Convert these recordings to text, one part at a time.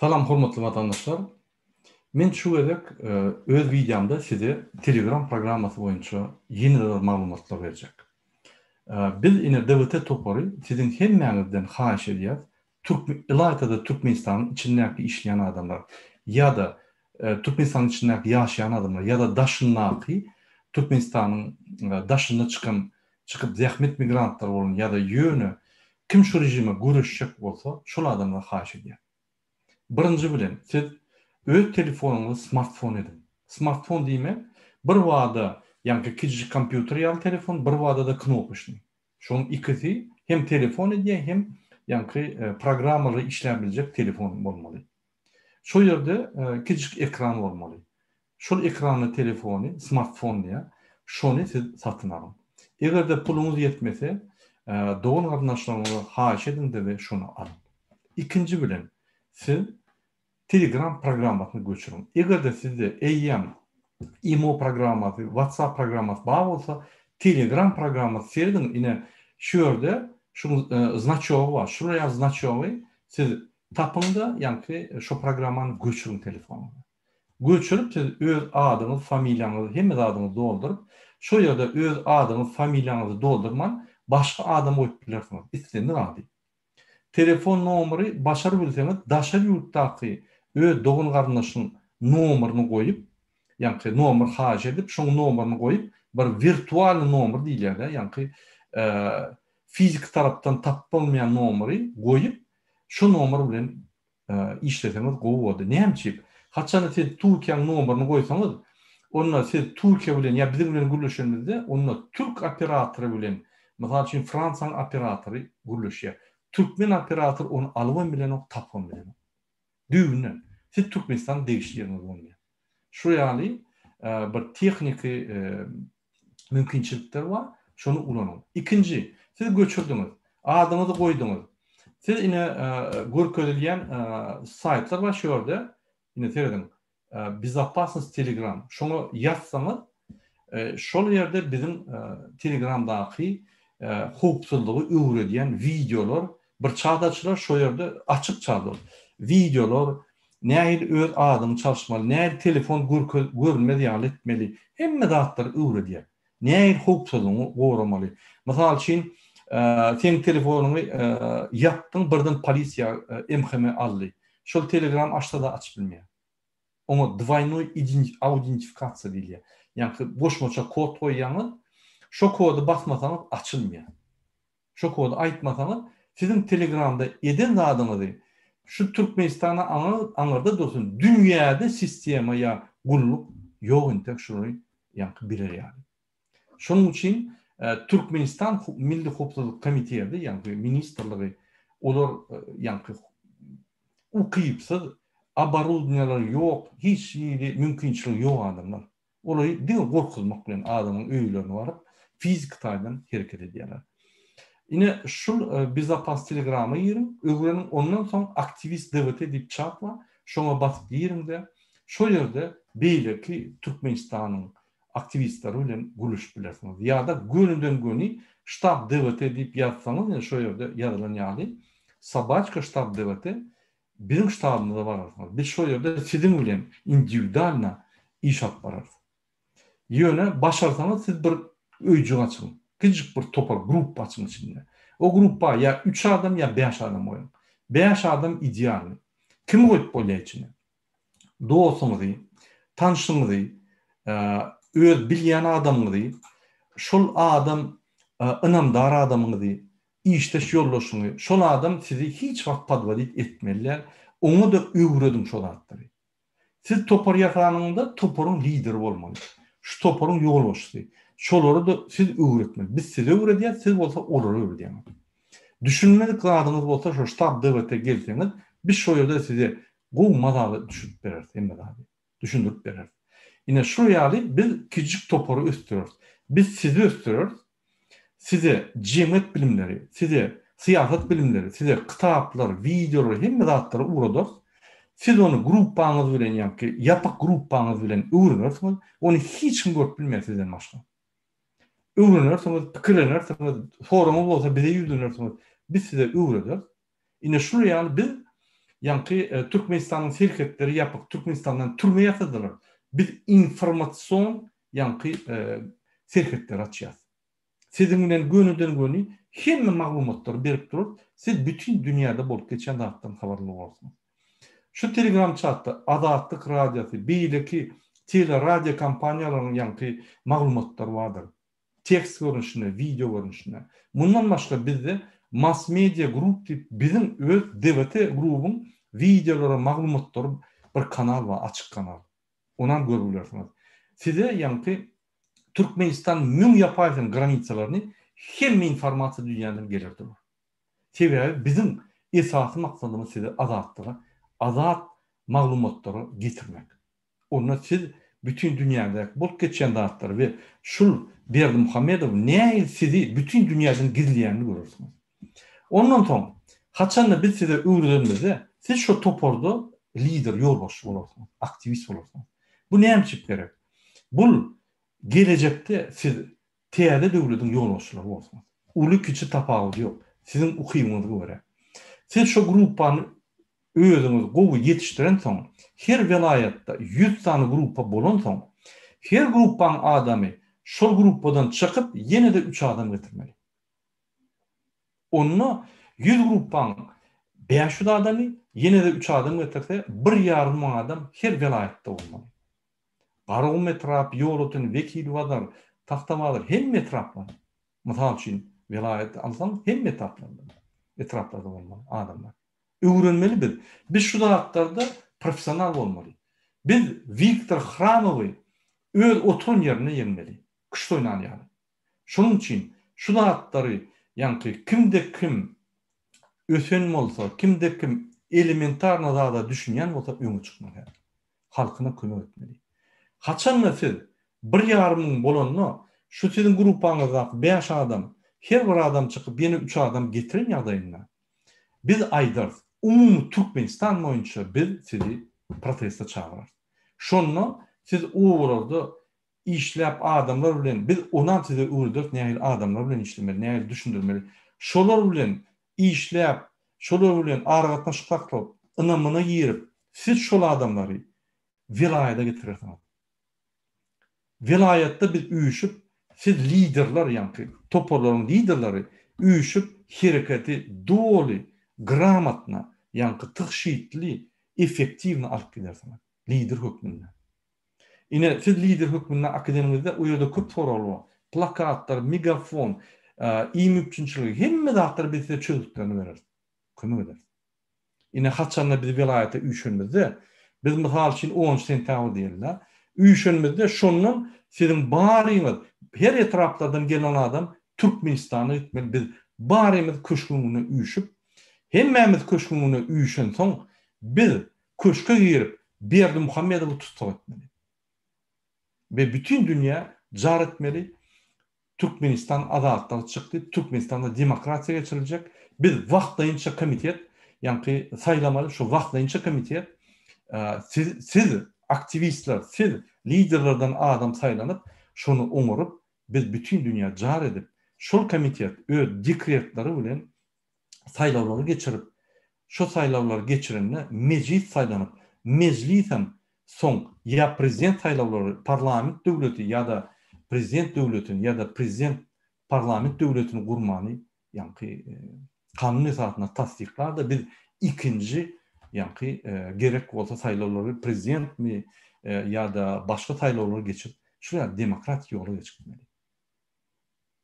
Salam hormatly watandaşlar. Men şu gezek öz wideomda size Telegram programmasy boýunça ýene bir maglumatlar berjek. Biz ine DWT topary siziň hemmäňizden haýyş edýäs, türk ylaýta-da Türkmenistanyň içindäki işleýän adamlar ýa-da Türkmenistanyň içindäki ýaşaýan adamlar ýa-da daşyndaky Türkmenistanyň daşynda çykan çykyp zähmet migrantlary bolan ýa-da ýöne kim şu režime göreşjek bolsa şol adamlara haýyş edýän. Birinji bilen siz öz telefonyňyzy smartfon ediň. Smartfon diýmek bir bada ýaňky kiçijik kompýuter ýaly telefon bir bada-da knopoçnyý. Şonuň ikisi hem telefon edýär hem ýaňky programmalary işläp biljek telefon bolmaly. Şo ýerde kiçijik ekran bolmaly. Şol ekranly telefony, smartfon diýýär, şony siz satyn alyň. Eger-de puluňyz ýetmese, dogan-garyndaşlaryňyza haýyş ediň-de we şony alyň. Ikinji bilen, siz Telegram programmasyny göçüriň. Eger-de sizde eýýäm Imo programmasy, WhatsApp programmasy bar bolsa, Telegram programmasy serediň, ine, şu ýerde şuň znaçogy bar. Şular ýaly znaçogy siz tapyň-da, ýaňky şo programmany göçüriň telefonyňyza. Göçürip siz öz adyňyz, familiýaňyzy, hemme zadyňyzy dolduryp, şo ýerde öz adyňyz, familiýaňyzy doldurman, başga adam goýup bilersiňiz, islendik ady. Telefon nomery başar bilseňiz daşary ýurtdaky öz dogan garyndaşyň nomeryny goýup, ýaňky nomer haýyş edip, şoň nomeryny goýup, bir wirtualnyý nomer diýilýär-dä, ýaňky fiziki tarapdan tapyp bolmaýan nomery goýup, şo nomer bilen işleseňiz gowy boldy. Näme üçin? Haçanda siz Türkiýäň nomeryny goýsaňyz, onda siz Türkiýe bilen ýa biziň bilen gürleşenimizde, onda türk operatory bilen, mysal üçin Fransiýanyň operatory gürleşýär. Türkmen operatory ony alybam bilenok, tapybam bilenok. Düýbünden. Siz Türkmenistana degişli ýeriňiz bolmaýar. Şu ýaly bir tehniki mümkinçilikler bar, şony ulanyň. Ikinji, siz göçürdiňiz, adyňyzy goýduňyz. Siz ine görkezilýän saýtlar bar şu ýerde, ine serediň, Bezopasnost Telegram, şoňa ýazsaňyz, şol ýerde biziň Telegramdaky howpsuzlygy öwredýän wideolar, bir çat açylar, şo ýerde açyk çat ol. Wideolar, nähili öz adyňy çalyşmaly, nähili telefon görkez görünmez ýaly etmeli, hemme zatlary öwredýär. Nähili howpsuzlygyňy goramaly. Mysal üçin, seň telefonyňy ýapdyň, birden polisiýa MHM aldy. Şol telegram açsa-da açyp bilmeýär. Oňa dwaýnoý audentifikasiýa diýilýär. Ýaňky goşmaça kod goýýaňyz, şo kody basmasaňyz açylmaýar. Şo kody aýtmasaňyz, siziň telegramda eden zadyňyzy şu Türkmenistana aňyrda dursun, dünýäde sistema ýa gulluk ýok entek şuny ýaňky biler ýaly. Şonuň üçin Türkmenistan Milli howpsuzlyk komiteti, ýaňky ministrligi, olar ýaňky ukypsyz, oborudniýalary ýok, hiç hili mümkinçiligi ýok adamlar. Olary diňe gorkuzmak bilen adamyň öýlerine baryp, fiziki taýdan hereket edýärler. Ine, şul Bezopas Telegrama giriň, öwreniň, ondan soň Aktiwist DWT diýip çat bar, şoňa basyp giriň-de, şol ýerde beýleki Türkmenistanyň aktiwistleri bilen gürleşip bilersiňiz. Ýa-da gönüden-göni Ştab DWT diýip ýazsaňyz, ine şo ýerde ýazylan ýaly, Sobaçka Ştab DWT Biziň ştabymyza bararsyňyz. Biz şol ýerde siziň bilen indiwidualno iş alyp bararys. Ýöne başarsaňyz siz bir öýjük açyň. Kiçijik bir topar, gruppa açyň içinde. O gruppa ýa üç adam ýa bäş adam goýuň. Bäş adam idealnyý. Kimi goýup bolýar içine? Dostuňyzy, tanşyňyzy, öz bilýän adamyňyzy, şol adam ynamdar adamyňyzy, Işdeş ýoldaşyňy, şol adam sizi hiç wagt podwodit etmeli däl, oňa-da öwrediň şo zatlary. Siz topar ýasanyňyzda toparyň lideri bolmaly. Şu toparyň ýolbaşçysy. Şolary-da siz öwretmeli. Biz size öwredýäs, siz bolsa olara öwredýäňiz. Düşünmedik zadyňyz bolsa şo ştab DWT gelseňiz, biz şo ýerde size gowy mazaly düşünip bereris hemme zady. Düşündirip bereris. Ine şu ýaly biz kiçijik topary ösdüreris. Biz sizi ösdüreris. Size jemgyýet bilimleri, size syýasat bilimleri, size kitaplar, wideolar, hemme zatlary ugradarys. Siz ony gruppaňyz bilen ýaňky ýapyk gruppaňyz bilen öwrenersiňiz. Ony hiç kim görüp bilmez sizden başga. Öwrenersiňiz, pikirlenersiňiz, soragyňyz bolsa bize ýüzlenersiňiz. Biz size öwrederis. Ine şular ýaly biz. Ýaňky Türkmenistanyň serhetleri ýapyk, Türkmenistandan türme ýasadylar. Biz informasion ýaňky serhetleri açýas. Siziň bilen gönüden-göni hemme maglumatlary berip durarys. Siz bütin dünýäde bolup geçýän zatdan habarly bolarsyňyz. Şu Telegram çatda Azatlyk Radiosy, beýleki tele radio kompaniýalaryň ýaňky maglumatlary bardyr. Tekst görnüşinde, wideo görnüşinde. Mundan başga bizde Mass Media Group diýip biziň öz DWT Group-yň wideolary, maglumatlary bir kanal bar, açyk kanal. Onam görüp bilersiňiz. Size ýaňky Türkmenistan müň ýapaýsyn granitsalaryny hemme informasiýa dünýäden geler durar. Sebäbi biziň esasy maksadymyz sizi azatlyga, azat maglumatlara getirmek. Onda siz bütin dünýädäki bolup geçýän zatlary we şul Berdimuhamedow nähili sizi bütin dünýäden gizleýänini görersiňiz. Ondan soň, haçanda biz size öwredenimizde, siz şo toparda lider, ýolbaşçy bolarsyňyz, aktiwist bolarsyňyz. Bu näme üçin gerek? Bul gelejekde siz täze döwlediň ýolbaşçylary bolarsyňyz. Uly-kiçi tapawudy ýok. Siziň ukybyňyza görä. Siz şo gruppany özüňiz gowy ýetişdirensoň, her welaýatda 100 sany gruppa bolansoň, her gruppaň adamy şol gruppadan çykyp ýene-de üç adam getirmeli. Onda 100 gruppaň 500 adamy, ýene-de üç adam getirse, bir ýarym müň adam her welaýatda bolmaly. Garagum etrap, Ýolöten, Wekilbazar, Tagtabazar hemme etraplar. Mysal üçin, welaýat alsaň hemme etaplarda, etraplarda bolmaly adamlar. Öwrenmeli biz. Biz şu zatlarda professional bolmaly. Biz Wiktor Hramowy öz oturan ýerinde ýeňmeli. Küşt oýnan ýaly. Şonuň üçin şu zatlary ýaňky kimde kim ösen bolsa, kimde kim elementarno zada düşünýän bolsa öňe çykmaly häzir. Halkyna kömek etmeli. Haçanda siz bir ýarym müň bolanda şu siziň gruppaňyzdaky bäş adam her bir adam çykyp ýene üç adam getiren ýagdaýynda biz aýdarys umumy Türkmenistan boýunça biz sizi proteste çagyrarys. Şonda siz obalarda işläp adamlar bilen biz onam size öwrederis nähili adamlar bilen işlemeli nähili düşündirmeli şolar bilen işläp şolar bilen aragatnaşyk saklap ynamyna girip siz şol adamlary welaýada getirersiňiz welaýatda biz üýşüp siz liderler ýaňky toparlaryň liderleri üýşüp hereketi doly gramotno ýaňky tygşytly effektiwno alyp gidersiňiz lider hökmünde. Ine, siz lider hökmünde akideniňizde o ýerde köp soraglar bar. Plakatlar, megafon, iým üpjünçiligi, hemme zatlary biz size çözgütlerini bereris. Kömek ederis. Ine, haçanda biz welaýata üýşenimizde, biz mysal üçin onunjy sentýabr diýeli-dä, üýşenimizde şondan siziň baryňyz, her etraplardan gelen adam Türkmenistana gitmeli, biz barymyz köşgüň öňüne üýşüp, hemmämiz köşgüň öňüne üýşensoň, biz köşke girip Berdimuhamedowy tussag etmeli. We bütin dünýä jar etmeli, Türkmenistan azatlyga çykdy, Türkmenistanda demokratiýa geçiriljek, biz wagtlaýynça komitet, ýaňky saýlamaly, şu wagtlaýynça komitet, siz, siz aktiwistler, siz liderlerden adam saýlanyp, şony oňaryp, biz bütin dünýä jar edip, şol komitet öz dekretleri bilen saýlawlary geçirip, şo saýlawlary geçirende mejlis saýlanyp, mejlisem soň ýa prezident saýlawlary parlament döwleti ýa-da prezident döwletini ýa-da prezident parlament döwletini gurmany ýaňky kanun esasynda tassyklar-da biz ikinji ýaňky gerek bolsa saýlawlary prezidentmi ýa-da başga saýlawlary geçirip şul ýaly demokratik ýola geçip gitmeli.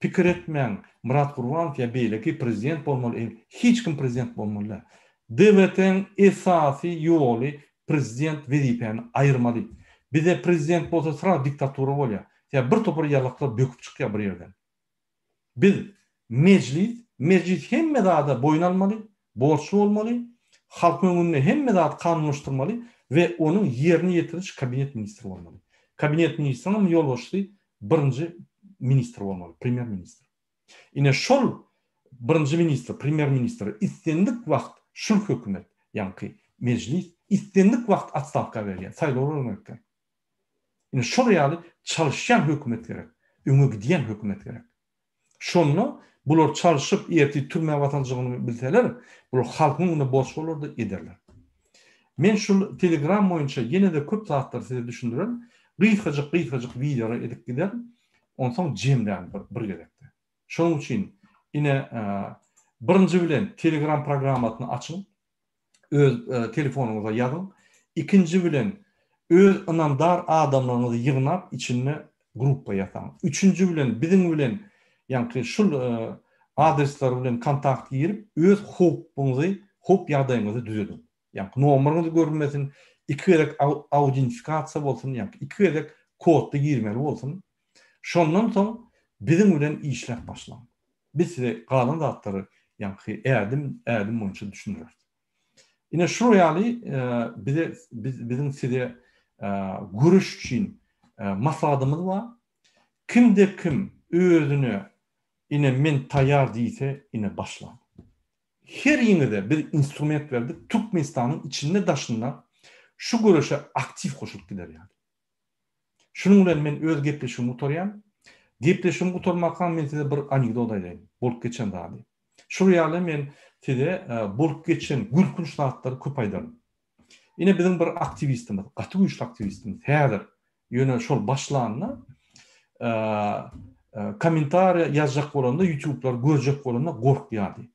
Pikir etmäň Myrat Gurbanow ýa beýleki prezident bolmaly el hiç kim prezident bolmaly däl. DWT-niň esasy ýoly prezident wezipäni aýyrmaly. Bize prezident bolsa sraz diktatura bolýar. Sebäbi bir topar ýalaklar böküp çykýar bir ýerden. Biz mejlis, mejlis hemme zada boýun almaly, borçly bolmaly, halkyň öňünde hemme zady kanunlaşdyrmaly we onuň ýerine ýetiriji kabinet ministri bolmaly. Kabinet ministriniň hem ýolbaşçysy birinji ministr bolmaly, premýer ministr. Ine şol birinji ministr, premýer ministr islendik wagt şul hökümet, ýaňky mejlis islendik wagt otstawka berýär, saýlawlar öňürtkä. Ine şol ýaly çalyşýan hökümet gerek, öňe gidýän hökümet gerek. Şonda bular çalşyp ertir türmä basyljygyny bilseler, bular halkyň öňünde borç bolar-da ederler. Men şul Telegram boýunça ýene-de köp zatlary size düşündirerin. Gysgajyk gysgajyk wideolar edip giderin. Onsoň jemlärin bir bir gezekde. Şonuň üçin ine birinji bilen Telegram programmasyny açyň. Öz telefonyňyza ýazyň. Ikinji bilen öz ynamdar adamlaryňyzy ýygnap içinde gruppa ýasaň. Üçünji bilen biziň bilen ýaňky şul adresler bilen kontakt girip öz howpuňyzy howp ýagdaýyňyzy düzediň. Ýaňky nomeryňyz görünmesin, iki gezek audentifikasiýa bolsun, ýaňky iki gezek kodly girmeli bolsun. Şondan soň biziň bilen işläp başlaň. Biz size galan zatlary ýaňky ädim ädim boýunça düşündireris. Ine şular ýaly bize biz biziň size göreş üçin maslahatymyz bar. Kimde kim özüne ine men taýýar diýse ine başlaň. Heriňize biz instrument berdik Türkmenistanyň içinde daşynda şu göreşe aktiw goşulyp gider ýaly. Şunuň bilen men öz gepleşigimi gutarýan. Gepleşigimi gutarmakam men size bir anekdot aýdaýyn, bolup geçen zady. Şul ýaly men size bolup geçen gülkünç zatlary köp aýdaryn. Ine biziň bir aktiwistimiz, gaty güýçli aktiwistimiz häzir, ýöne şol başlanda kommentariýa ýazjak bolanda, ýutublar görjek bolanda gorkýardy.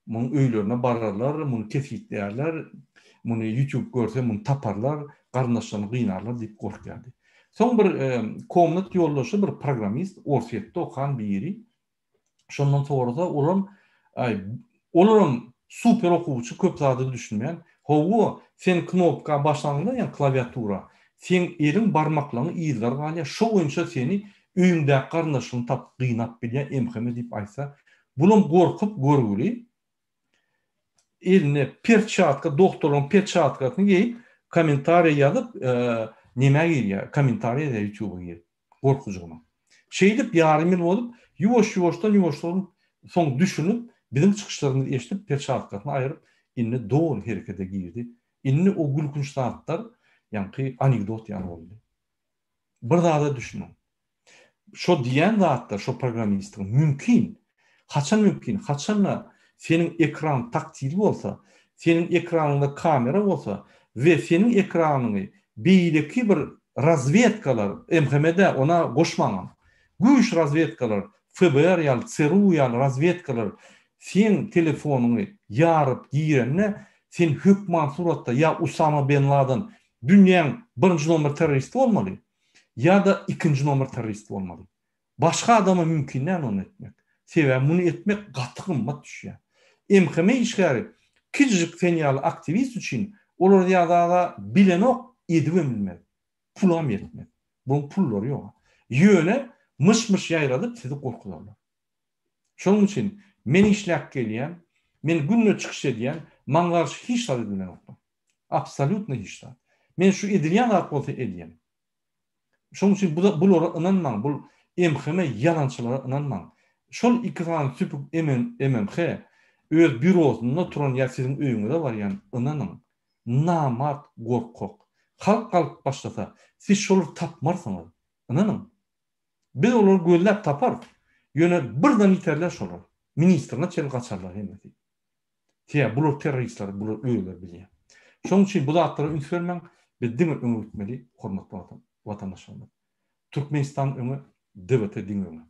Munuň öýlerine bararlar, muny kesgitlärler, muny YouTube görse muny taparlar, garyndaşlaryny gynarlar diýip gorkýardy. Soň bir komnat ýoldaşy bir programmist, Orsýetde okan biri şondan sorasa, olam aý olaram super okuwçy, köp zada düşünmeýän. Hawa, sen knopka basaňda, ýagny klawiatura, seň eliň barmaklaryň yzlary galýar, şo boýunça seni öýüňdäki garyndaşyňy tapyp gynap bilýär, MHM diýip aýtsa, Bulam gorkup görgüli eline perçatka dogtorlaryň perçatkasyny geýip kommentariýa ýazyp nemä girýär kommentariýa ýazýar ýutuba girip gorkujygyna. Şeýdip ýarym ýyl bolup ýuwaş ýuwaşdan ýuwaşdan soň düşünip biziň çykyşlarymyzy eşidip perçatkasyny aýryp indi doly herekete girdi. Indi o gülkünç zatlar ýaňky anekdot ýaly boldy. Bir zada düşüniň. Şo diýýän zatlar şo programmistiň mümkin. Haçan mümkin? Haçanda seniň ekran taktil bolsa, seniň ekranyňda kamera bolsa we seniň ekranyňy beýleki bir razwedkalar, MHM-de ona goşmaňam, güýç razwedkalar, FBR ýaly, CRU ýaly razwedkalar seň telefonyňy ýaryp girende sen hökman suratda ýa Usama ben Laden dünýäň birinji nomer terroristi bolmaly, ýa-da ikinji nomer terrorist bolmaly. Başga adama mümkin däl ony etmek. Sebäbi muny etmek gaty gymmat düşýär. MHM işgäri kiçijik sen ýaly aktiwist üçin olar ýa-da bilenok, edibem bilmez. Pulam ýetmez. Buň pullary ýok. Ýöne myş-myş ýaýradyp sizi gorkuzarlar. Şonuň üçin men işläp gelýän, men günde çykyş edýän, maňa garşy hiç zat edilenoklar. Absolýutno hiç zat. Men şu edilýän zat bolsa edýän. Şonuň üçin bu bulara ynanmaň, bul MHM ýalançylara ynanmaň. Şol iki sany süpük MMH öz býurosynda turan ýa siziň öýüňize barýan ynanyň. Namart gorkak. Halk galyp başlasa, siz şolary tapmarsyňyz. Ynanyň. Biz olary gözläp taparys. Ýöne birden ýiterler şolar. Ministrine çenli gaçarlar hemmesi. Sebäbi bular terroristler, bular özleri bilýär. Şonuň üçin bu zatlara üns bermäň, biz diňe öňe gitmeli, hormatly watandaşlarymyz. Türkmenistan öňe, DWT diňe öňe.